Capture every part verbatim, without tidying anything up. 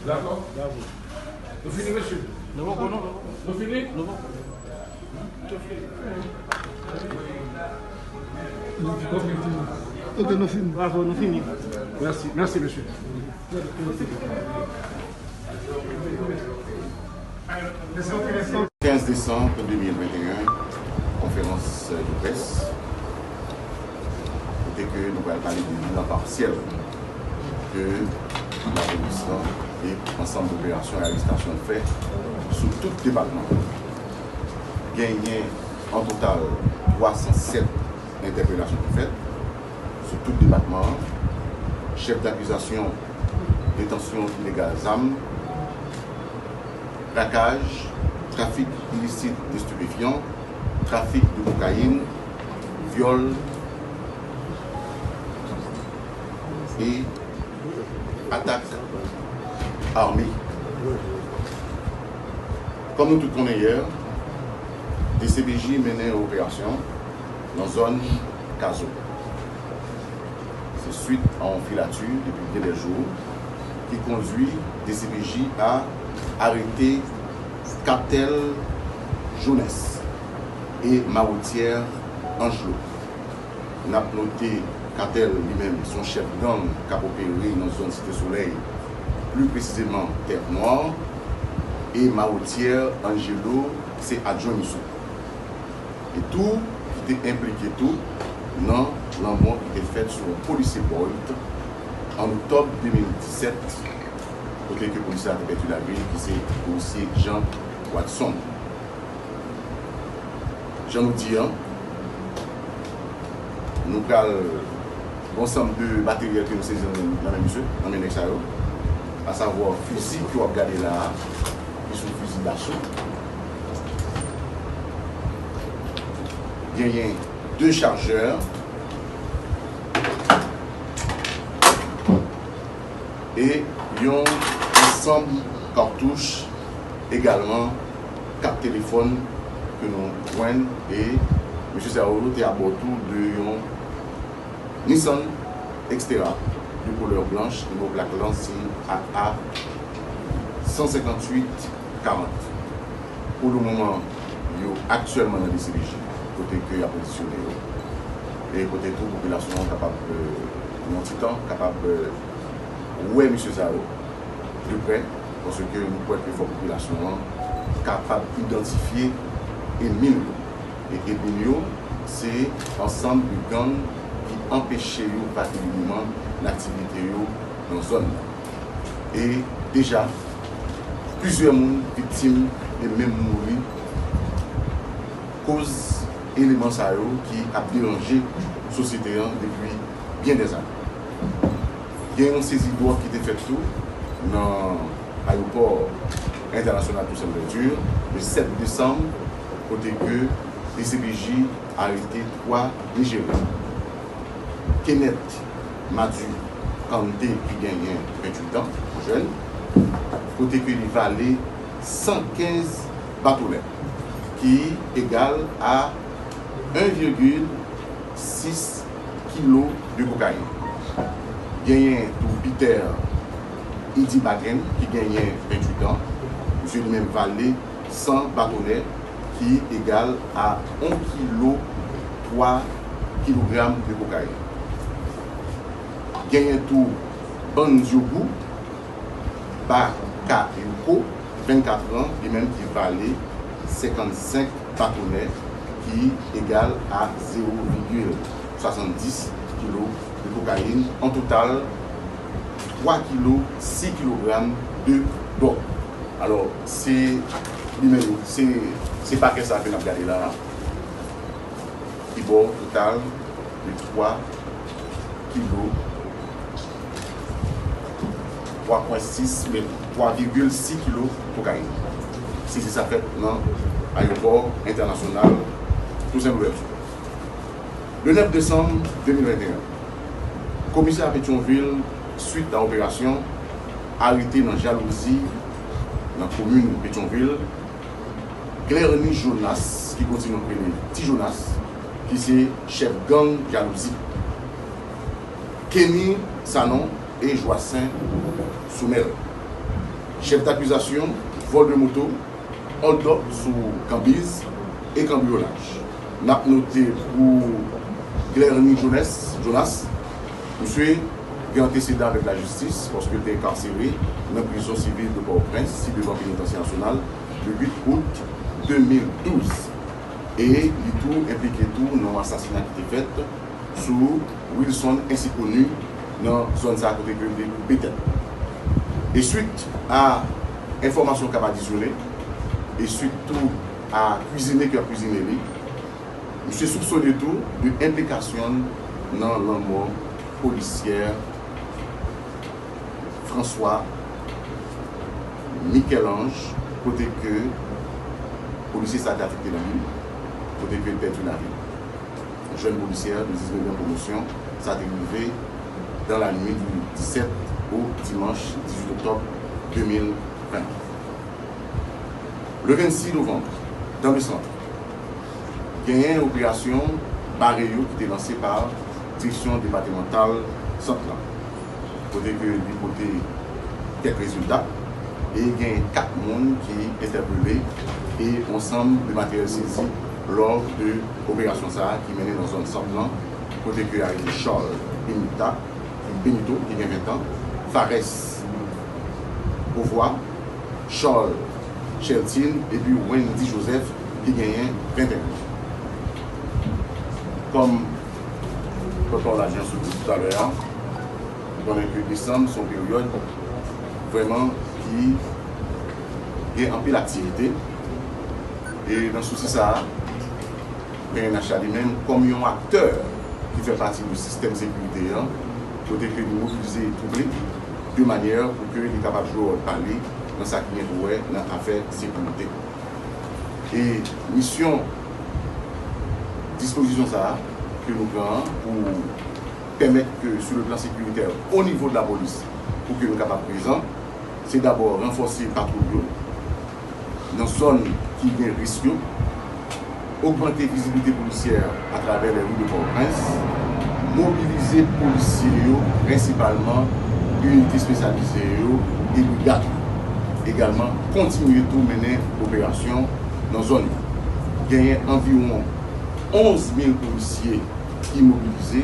Dakò? Nou fini, mesye? Nou poko, non. Nou fini? Nou poko. Ok, nou fini. Bravo, nou fini. Mèsi, mèsi, mesye. Kenz desanm de mil venteyen, konferans de près, kote ke nou pral pale de bilan pasyèl ke lapolis lan e ansanm operasyon e arestasyon l fè sou tout depatman. Genyen an total twa san sèt entèpelasyon ki fèt sou tout depatman an. Chèf dakizasyon, detansyon ilegal zam, brakaj, trafik ilisit de stipefyan, trafik de kokayin, vyòl e atak ame. Kòm nou tout konnen yè, D C P J mennen yon operasyon nan zòn Kazo. Se swit a yon filati depi byen dè jou ki kondui D C P J a arete Katèl Jones e Mawotyè Anjlo. N ap note, Katèl li menm se yon chèf gang k ap opere nan zòn Site Solèy, pli presizeman Tèt Nwa, e Mawotyè Angelo se adjwen misyon. E tou, ki te enplike tou nan lanmò ki te fèt sou yon polisye Bolt an oktòb de mil disèt, kote ke polisye a te pèdi lavi l, ki se polisye Jean Watson. Jan nou di an, nou pral gen yon ansanm de materyèl ke nou sezi nan men, nan men misye, nan men nèg sa yo, asavwa fizi ke w ap gade la a, ki se yon fizi daso. Genyen de chajè e yon ansanm katouch, egalman kat telefòn ke nou jwenn, e mesye sa yo te abò tou de yon Nissan Xterra de koulè blanch, nimewo plak lan se A A san senkantuit karant. Pou le moman, yo aktyèlman nan D C P J, kote ke y ap rekizisyone yo. E kote tou popilasyon an kapab, euh, nan yon ti tan, kapab, euh, wè mesye sa yo de prè, paske nou kwè ke fò popilasyon an kapab idantifye enmi nou yo. E enmi nou yo, se ansanm de gang ki anpeche yo pa te liman nan aktivite yo nan zòn nan. E deja, plizyè moun viktim e menm mouri koz eleman sa yo ki ap deranje sosyete an depi byen dèzane. Gen yon sezi dwòg ki te fèt tou nan ayewopò entènasyonal Toussaint Louverture, le sèt desanm, kote ke D C P J arete twa Nijeryen. Kenneth Madu Kante, ki genyen venntuit an, yon jèn, kote ke li vale san kenz batonè, ki egal a en virgil sis kilo de kokayin. Genyen tou Peter Idibagen, ki genyen venntuit an. Misye li menm vale san batonè, ki egal a yon kilo twa kilogram de kokayin. Genyen tou Bandiogou Bakayoko, vennkat an, li menm ki vale senkannsenk batonè, ki egal a zewo vigil swasanndis kilo de kokayin, an total twa kilo sis kilogram de dwòg. Alò, se li menm, se, se pakè sa ke n ap gade la a, ki ba w total de twa kilo, twa pwen sis, men twa vigil sis kilo kokayin. Sezi sa fèt nan ayewopò entènasyonal Toussaint Louverture. Le nèf desanm de mil venteyen, Komisè a Petyonvil, swit a operasyon, arete nan Jalouzi, nan komin Petyonvil, Glerny Jonas, ki kontinye ap rele Ti Jonas, ki se chèf gang Jalouzi. Kenny Sanon e Joassaint Soumel, chèf dakizasyon, vòl de moto, hold up sou kanbiz e kanbriyolaj. N ap note pou Glerny Jones, Jonas, misye gen antesedan avèk lajistis paske l te enkarsere nan prizon sivil de Pòtoprens, sidevan Penitansye Nasyonal, le uit out de mil douz. E li tou enplike tou nan yon asasina ki te fèt sou Wilson Ainsi Connu nan zòn sa kote ke yo te koupe tèt. E swit a enfòmasyon k ap adisyone, e swit tou a kwizine ke y ap kwizine li, misye soupsone tou de enplikasyon l nan lanmò polisyè François Michel-Ange, kote ke polisye sa te afekte nan li, kote ke l pèdi lavi l. Jèn polisyè de diznèf an pwomosyon, sa te rive dans la nuit du dix-sept au dimanche dix-huit octobre deux mille vingt. Le vingt-six novembre, dans le centre, genyen operasyon bare yo ki te lanse pa Direksyon Depatemantal Sant lan, kote ke li pote kèk rezilta, e gen kat moun ki entèpele e yon ansanm de materyèl sezi lò de operasyon sa a ki mennen nan zòn Sant lan, kote ke arete Charles Benita, Benito, ki gen ven tan, Fares Beauvoir, Charles Cheltin, epi Wendy Joseph, ki genyen venteyen an. Kòm pòtpawòl ajans ou di talè a, nou konnen ke desanm se yon peryòd vrèman ki gen anpil aktivite. E nan sousi sa a, P N H la li menm, kòm yon aktè ki fè pati de sistèm sekirite an, kote ke li mobilize twoup li de manyè pou ke li kapab jwe wòl pa li nan sa ki gen pou wè nan afè sekirite. E misyon dispozisyon sa a ke nou pran an pou pèmèt ke, sou le plan sekiritè, o nivo de lapolis, pou ke nou kapab prezan, se dabò ranfòse patwouy yo nan zòn ki gen risk yo, ogmante vizibilite polisyè atravè lè ri de Pòtoprens, mobilize polisye yo, prensipalman inite espesyalize yo e brigad yo. Egalman, kontinye tou mennen operasyon nan zòn yo. Genyen anviwon onz mil polisye ki mobilize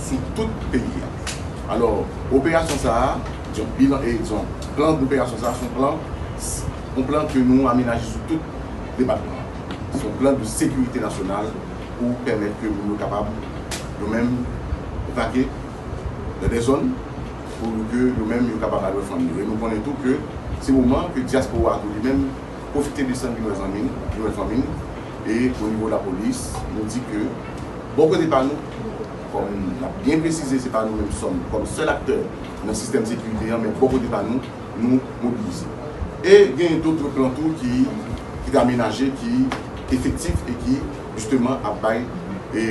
sou tout peyi a. Alò, operasyon sa a, yon bilan, e, yon plan doperasyon sa a, se yon plan, yon plan ke nou amenaje sou tout depatman an. Se yon plan de sekirite nasyonal pou pèmèt ke moun yo kapab, yo menm, vake nan de zòn, pou ke yo menm, yo kapab al wè fanmi yo. E nou konnen tou ke se moman ke dyaspora a tou li menm pwofite desann vin wè zanmi n, vin wè fanmi n. E o nivo lapolis, nou di ke bò kote pa nou, kòm n ap byen presize, se pa nou menm sòm kòm sèl aktè nan sistèm sekirite an, men bò kote pa nou, nou mobilize. E gen dòt plan tou ki, ki t amenaje, ki efektif e ki, jisteman, ap bay, e,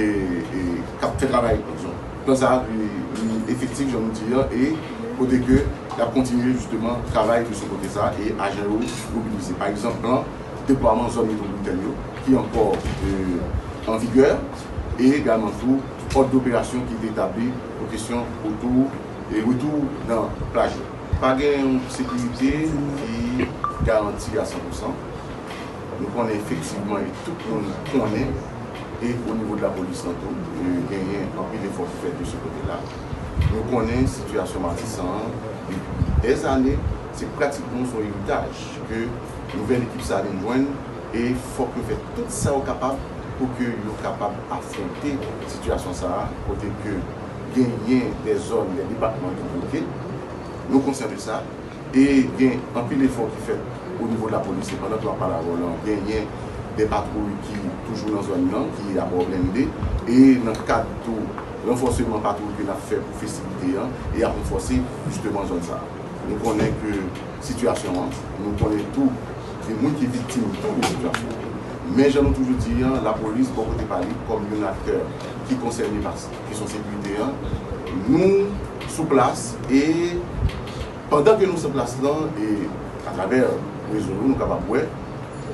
e, k ap fè travay, dizon. Plan sa a, li, li efektif, jan nou di an, e kote ke l ap kontinye, jisteman, travay de sou kote sa a, e ajan yo mobilize. Pa egzanp, plan deplwaman zòn metwopolitèn yo, ki ankò, e, an vigè, e egalman tou, òd doperasyon ki te etabli pou kesyon otou, e retou nan plaj yo. Pa gen yon sekirite ki garanti a san pou san. Nou konnen efektivman, e tout moun konnen, e o nivo de lapolis lan tou, e genyen anpil efò ki fèt de se kote la. Nou konnen sitiyasyon Matisan an, depi dèzane, se pratikman yon eritaj ke nouvèl ekip sa a vin jwenn, e fòk yo fè tout sa yo kapab pou ke yo kapab afwonte sitiyasyon sa a, kote ke genyen de zòn, de depatman ki bloke. Nou konsyan de sa. E gen anpil efò ki fèt o nivo de lapolis, e pandan ke m ap pale avè w la, genyen de patwouy ki toujou nan zòn nan, ki abò blende, e nan kad tou ranfòseman patwouy ke n ap fè pou festivite an, e ap ranfòse jisteman zòn sa a. Nou konnen ke sitiyasyon an, nou konnen tou gen moun ki viktim tou de sitiyasyon an. Men jan nou toujou di an, lapolis, bò kote pa li, kòm yon aktè ki konsène pa kesyon sekirite an, nou sou plas e pandan ke nou sou plas lan e atravè rezo yo, nou kapab wè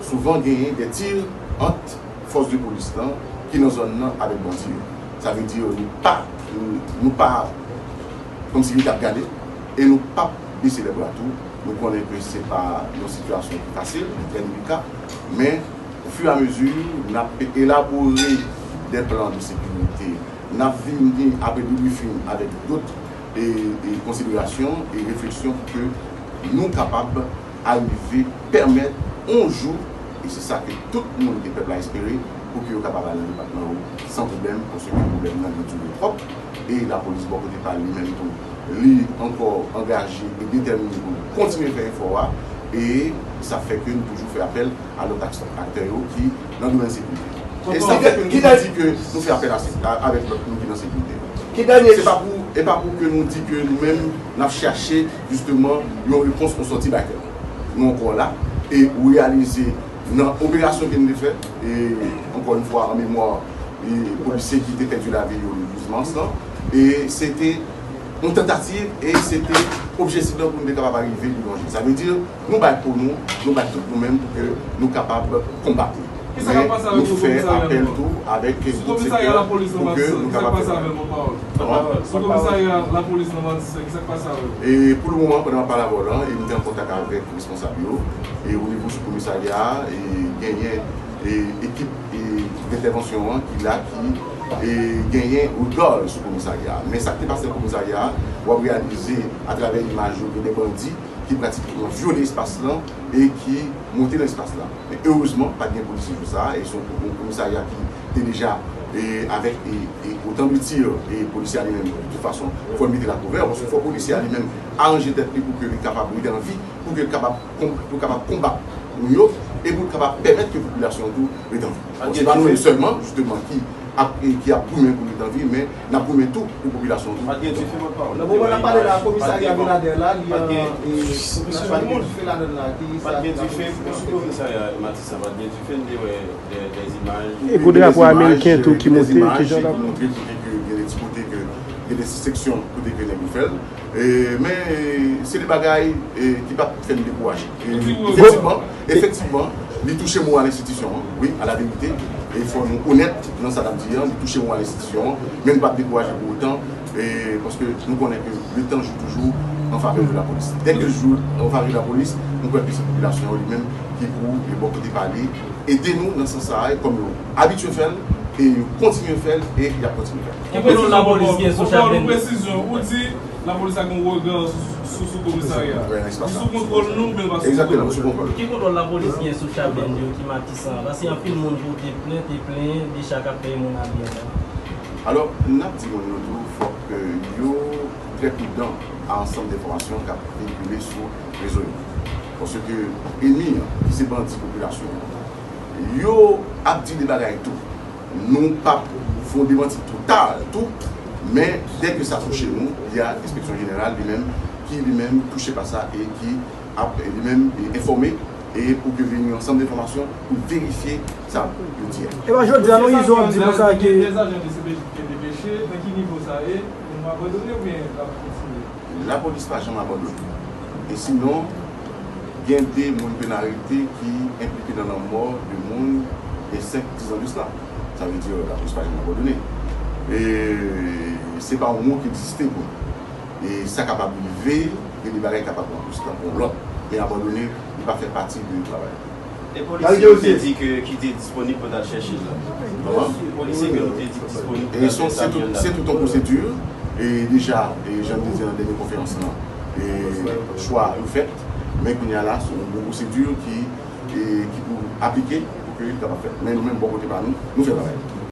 souvan genyen de tir ant fòs de polis lan ki nan zòn nan avèk bandi yo. Sa vle di nou pa, nou, nou pa kòmsi nou t ap gade e nou p ap bese lè bra tou. Nou konnen ke se pa yon sitiyasyon ki fasil, ki trè delika, men ofiramezu n ap elabore de plan de sekirite, n ap vini apre debriefing avèk dòt e, e konsiderasyon e refleksyon pou ke nou kapab arive pèmèt yon jou, e se sa ke tout moun ke pèp la espere, pou ke yo kapab ale nan depatman yo san pwoblèm, paske pwoblèm nan li dire twòp, e lapolis bò kote pa li menm tou, li ankò angaje e detèmine pou l kontinye fè efò a, e sa fè ke nou toujou fè apèl a lòt ak-, aktè yo ki nan domèn sekirite. E sa fè ke nou toujou di ke nou fè apèl a, a, avèk lòt moun ki nan sekirite. Se pa pou, e pa pou ke nou di ke nou menm n ap chache jisteman yon repons pou sòti bay tè. Nou ankò la e ou reyalize nan operasyon ke nou te fè, e ankò yon fwa an memwa e polisye ki te pèdi lavi yo le douz mas lan, e se te yon tantativ e se te objektif lan pou nou te kapab arive pi lwen. Sa vle di nou bay po nou, nou bay tout nou menm pou ke nou kapab konbat li. Men nou fè apèl tou avèk tout sektè pou ke nou kapab fè. Sou komisarya lapolis nan Matisan, kisa k pase avè w? E pou le moman, pandan m ap pale avè w la, e m te an kontak avèk responsab yo, e o nivo sou komisarya a, e genyen e ekip e dentèvansyon an ki la, ki e genyen regard sou komisarya a. Men sa k te pase nan komisarya a, w ap reyalize atravè imaj yo, gen de bandi ki pratikman vyole espas lan e ki monte nan espas la. Men erezman, pa t gen polisye jou sa a, e se yon komisarya ki te deja e avèk e, e otan de tir, e polisye a li menm, de tout fason, fò l mete l a kouvè, paske fò polisye a li menm aranje tèt li pou ke li kapab rete an vi, pou ke l kapab konb-, pou kapab konbat moun yo e pou kapab pèmèt ke popilasyon an tou ret an vi. Bon, se pa nou menm sèlman, jisteman, ki ap, ki ap goumen pou ret an vi, men n ap goumen tou pou popilasyon an tou. Nan moman n ap pale la, komisarya Beladè la, li an, e, nan zòn dife ladan l la, ki sa ki la polis te fè? Sou komisarya Matisan, pa t gen dife, n te wè de, de imaj. E gwo drapo ameriken tou ki monte, ki jan la. Ki montre kote ke gen de ti kote ke gen de ti seksyon kote ke nèg yo fè l. E, men, e, se de bagay, e, ki p ap fè n dekouraje. E, efektivman, efektivman, li touche moral enstitisyon an, wi, a la verite. E fò nou onèt nan sa n ap di an, li touche moral enstitisyon an, men nou p ap dekouraje pou otan, e, paske nou konnen ke le tan joue toujours en faveur de la police. Dès que l joue en faveur de la police, nou kwè ke se popilasyon an li menm ki pou, e, bò kote pa li, ede nou nan sans sa a, e kòm yo abitye fè l, e yo kontinye fè l, e y ap kontinye fè l. Ki kontwòl lapolis gen sou Chaplin? Presizyon, ou di lapolis la gen yon rega sou, sou, sou komisarya a. Li sou kontwòl nou, oubyen l pa sou kontwòl nou? Egzakteman, sou kontwòl. Ki kontwòl lapolis gen sou Chaplin yo ki Matisan? Paske anpil moun pote plent e plenyen de sa k ap fè moun abitye. Alò, n ap di moun yo tou, fòk, e, yo trè pridan a ansanm de enfòmasyon k ap veyikile sou rezo yo. Paske enmi an, ki se bandi popilasyon an, yo ap di de bagay tou. Nou p ap fè yon demanti total tou, men dè ke sa touche nou, y a Enspeksyon Jeneral li menm, ki li menm touche pa sa e ki ap li menm e enfòme e pou ke vini yon ansanm de enfòmasyon pou verifye sa yo di a. Epa jodi a nou izo ap di konsa ke. Gen de ajan de C P J ki te depeche, nan ki nivo sa ye? Nou abandone oubyen n ap kontinye? Lapolis pa janm abandone. E sinon, gen de moun ke n arete ki enplike nan lanmò de moun gen senk, diz an de sa. Sa vle di lapolis pa janm abandone. E se pa yon mo ki egziste pou nou. E sa kapab rive, gen de bagay kapab pran plis tan pou lòt. Men abandone, li pa fè pati de travay. E polisye yo te di ke ki te disponib pou t al chèche l la. Kòman? Polisye ke nou te di disponib pou t al chèche l la. E se tout yon pwosedi. E deja, e jan m te di nan dènye konferans lan, e chwa yo fèt. Men kounye a la, se yon gwo pwosedi ki, e ki pou aplike pou ke li kapab fèt. Men nou menm, bò kote pa nou, nou fè travay.